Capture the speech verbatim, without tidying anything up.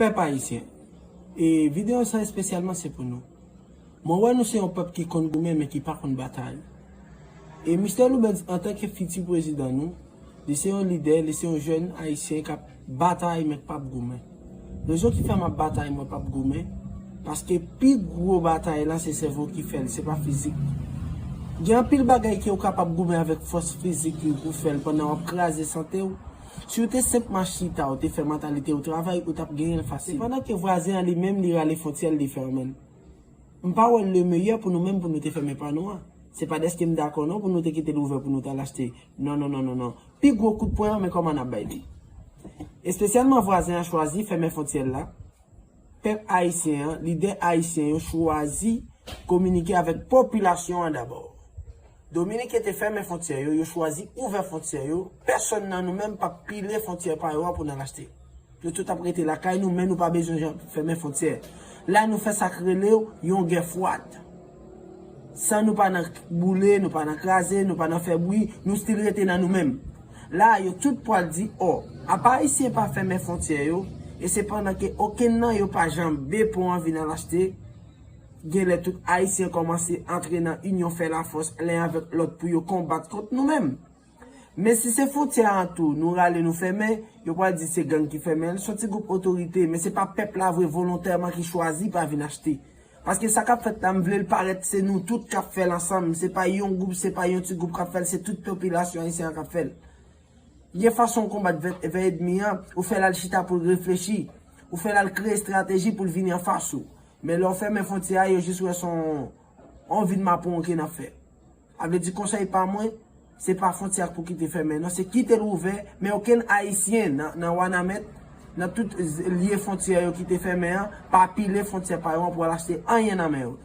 Pèp ayisyen, e videyo sa espesyalman se pou nou. Mwen wè nou se yon pèp ki konn goumen men ki pa konn batay. E Mistè Loubens antanke fiti prezidan nou, li se yon lidè, li se yon jèn ayisyen k ap batay men k p ap goumen. Rezon ki fè m ap batay mwen p ap goumen, paske pi gwo batay la se sèvo ki fè l, se pa fizik. Gen anpil bagay ke w kapab goumen avèk fòs fizik ou pou fè l pandan w ap kraze sante w. Si w te senpman chita, w te fè mantalite w travay, ou t ap genyen l fasil. Sepandan ke vwazen an li menm li rale fwontyè l, li fèmen l. M pa wè l le meyè pou nou menm pou nou te fèmen pa nou an. Se pa dèske m dakò non pou nou te kite l ouvè pou nou t al achte. Non, non, non, non, non. Pi gwo kout pwen an, men kòman n ap bay li. Espesyalman vwazen an chwazi fèmen fwontyè l la. Pèp ayisyen an, lidè ayisyen yo chwazi kominike avèk popilasyon an dabò. Dominiken te fèmen fwontyè yo, yo chwazi ouvè fwontyè yo, pèsonn nan nou menm p ap pile fwontyè pa yo a pou n al achte. Nou tout ap rete lakay nou, men nou pa bezwen jan fèmen fwontyè. La nou fè sa k rele yon gè fwad. San nou pa nan boule, nou pa nan kraze, nou pa nan fè bwi, nou still rete nan nou menm. La yo tout pwal di ò, apa ayisyen pa fèmen fwontyè yo, e sepandan ke okenn nan yo pa janbe pon an vin al achte, genlè tout ayisyen kòmanse antre nan inyon fè lafòs len avèk lòt pou yo konbat kont nou menm. Men si se fwontyè an tou nou rale nou fèmen, yo pral di se gang ki fèmen l, se yon ti gwoup otorite, men se pa pèp la vre volontèman ki chwazi pa vin achte. Paske sa k ap fèt la, m vle l parèt se nou tout k ap fè l ansanm, se pa yon gwoup, se pa yon ti gwoup k ap fè l, se tout popilasyon ayisyen an k ap fè l. Gen fason w konbat vè, vè ènmi an, ou fè l al chita pou l reflechi, ou fè l al kreye estrateji pou l vini anfas ou. Men lè w fèmen fwontyè a, yo jis wè se yon, yon vin mapon ke n ap fè. A vle di konsèy pa mwen, se pa fwontyè a pou kite fèmen non, se kite l ouvè, men okenn ayisyen nan, nan Wanament, nan tout z-, lye fwontyè yo ki te fèmen an, pa pile fwontyè pa yo an pou al achte anyen nan men yo.